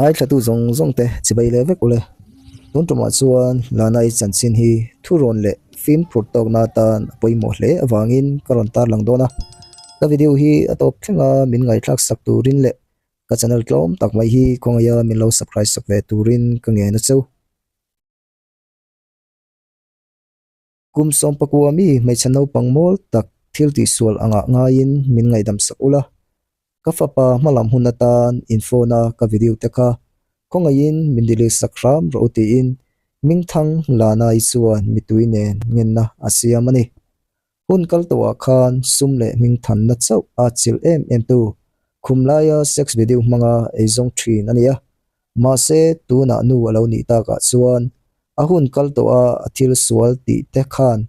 Ngaithlatu zawng zawng te chibai leh vek ule. Tun tumah chuan Lanai chanchin hi thurawn leh fimkhur tawkna atan a pawimawh hle avangin ka rawn tarlang dawn a. Ka video hi a tawp thleng a min ngaihthlak sak turin leh ka channel tlawm tak mai hi khawngaia min lo subscribe sak ve turin ka ngen a cheu. Kum sawmpakua mi hmeichhe naupang mawl tak thil tihsual angah ngaiin min ngaihdam sak ula. Ka fapa hmalam hun atan in phone a ka video te kha khawngaihin min delete sak hram rawh u tiin Hmingthang Lanai chuan mitui nen ngenna a siam a ni. Hun kal tawhah khan sum leh hmingthanna chauh a chilh em em tu khum laia sex video hmanga eizawng thin a ni a. Mahse tunah nu a lo nih takah chuan a hun kal tawha a thil sual tih te khan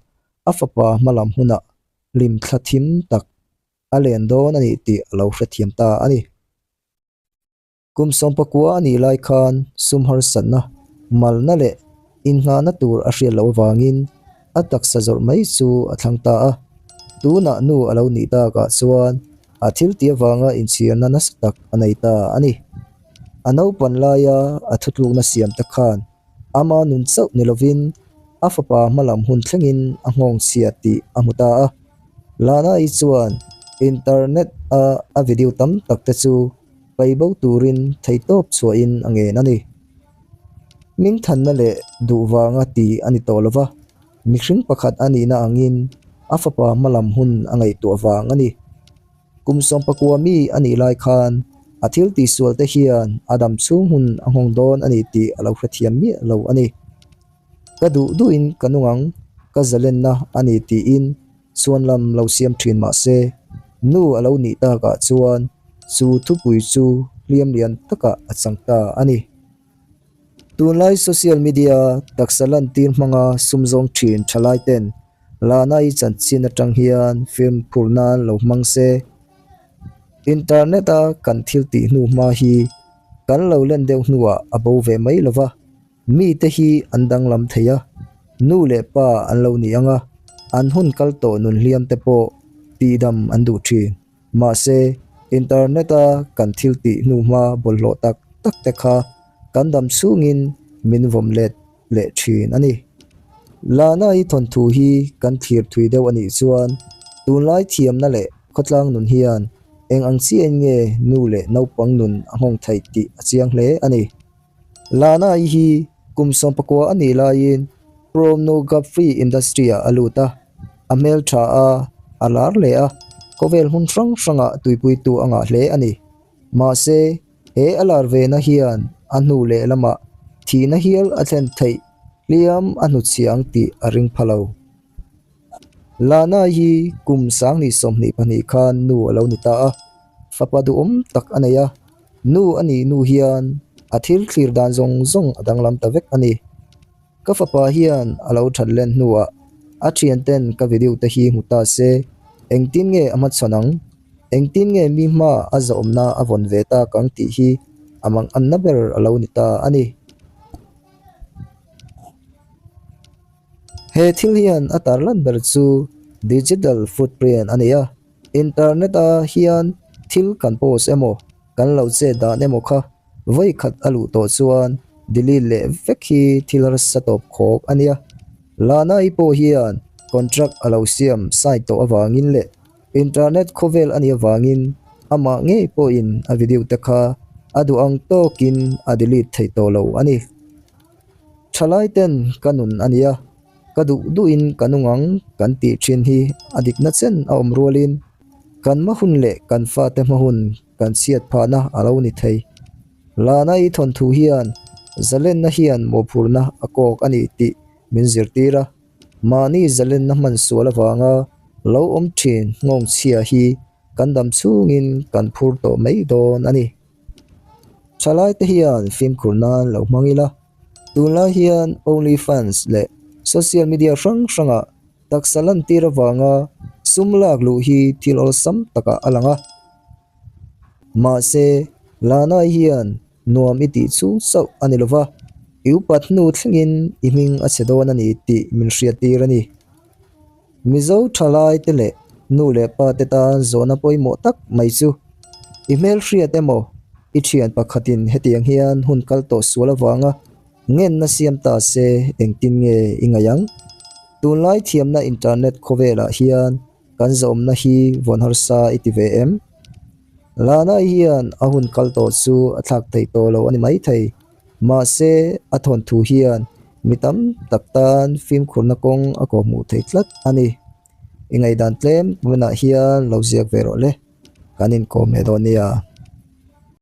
a fapa hmalam hunah hlim thla thim tak a len dawn a nih tih a lo hrethiam ta a ni. Kum sawmpakua a nih lai khan sum harsatna, malna leh innghahna tur a hriat loh avangin a taksa zawrh mai chu a thlang ta a. Tunah nu a lo nih takah chuan a thil tih avanga inchhirna nasa tak a nei ta a ni. A naupan laia a thutlukna siam te khan ama nun chauh ni lovin a fapa hmalam hun thlengin a nghawng chhia tih a hmu ta a. Lana-i chuan internet a a video tam tak te chu pai bo turin theihtawp chhuahin a ngen a ni. Hmingthanna leh duh vanga ti a ni tawh lova, mihring pakhat a nihna angin a fapa hmalam hun a ngaihtuah vang a ni. Kum sawmpakua mi a nih lai khan a thil tihsual te hian a dam chhung hun a nghawng dawn a ni tih a lo hrethiam miah lo a ni. Ka duh duhin ka nung ang, ka zalenna a ni tiin chhuan lam lo siam thin mah se, nu a lo nih takah chuan chu thupui chu hliam lian takah a chang ta a ni. Tunlai social media taksa lantir hmanga sum zawng thin thalai ten Lana-i chanchin atang hian film phur nan lo hmang se. Internet-a kan thil tih hnu hma hi kan lo len deuh hnuah a bo ve mai lo va. Mite hi an danglam thei a, nu leh pa an lo ni ang a, an hun kal tawh nun hliam te pawh tihdam an duh thin. Mahse, internet-a kan thil tih hnu hma bawlhhlawh tak tak te kha kan dam chhungin min vawm let leh thin a ni. Lana-i thawnthu hi kan thlir thui deuh a nih chuan tunlai thiamna leh khawtlang nun hian eng ang chiahin nge nu leh naupang nun a nghawng theih tih a chiang hle a ni. Lana-i hi kum sawmpakua a nih laiin Pornography industry-ah a lut a, a hmeltha a, a lar hle a, khawvel hmun hrang hrangah tuipuitu a ngah hle a ni. Mahse, he a lar vena hian a hnu leh lamah thihna hial a thlen theih hliam a hnutchhiah ang tih a ring pha lo. Lana hi kum sanghnih 22 khan nu a lo ni ta a, fapa duhawm tak a nei a, nu a nih nu hian a thil thlir dan zawng zawng a danglam ta vek a ni. Ka fapa hian a lo that len hnuah a thianten ka video te hi hmu ta se, engtin nge a hmachhawn ang? Engtin nge mi hma a zahawmna a vawn ve tak ang tih hi a manganna ber a lo ni ta a ni. He thil hian a tarlan ber chu digital footprint a ni a, internet a hian thil kan post emaw kan lo chet dan emaw kha vawi khat a luh tawh chuan delete leh vek hi thil harsa tawp khawk a nia. Lana-i pawh hian contract a lo siam sign tawh avangin leh internet khawvel a nih avangin amah ngei pawhin a video te kha a duh ang tawkin a delete theih tawh lo a ni. Thalai ten ka nun a nia, ka duh duhin ka nung ang kan tih thin hi a dikna chen a awm rualin kan hma hun leh kan fate hma hun kan chhiat phahna a lo ni thei. Lana-i thawnthu hian zalenna hian mawhphurhna a kawk a ni tih min zirtir a, mahni zalenna hman sual avanga lo awm thin nghawng chhia hi kan dam chhungin kan phur tawh mai dawn a ni. Thalai te hian fimkhur nan lo hmang ila, tunlai hian OnlyFans leh social media hrang hrangah taksa lantir avanga sum lak luh hi thil awlsam takah a lang a. Mahse, Lana-i hian nuam i tih chhung chauh a ni lova, i upat hnu thlengin i hming a chhe dawn a ni tih min hriattir a ni. Mizo thalai te leh nu leh pa te tan zawhna pawimawh tak mai chu i hmelhriat emaw? I thian pakhatin hetiang hian hun kal tawh sual avanga ngenna siam ta se engtin nge i ngaih ang? Tunlai thiamna internet khawvelah hian kan zawmna hi vawn harsa i ti ve em? Lana hian a hun kal tawh chu a thlak thei tawh lo a ni maithei. Mahse, a thawnthu hian mi tam tak tan fimkhurna kawng a kawhhmuh thei tlat a ni. I ngaihdan tlem comment ah hian lo ziak ve rawh le. Kan inkawm leh dawn nia.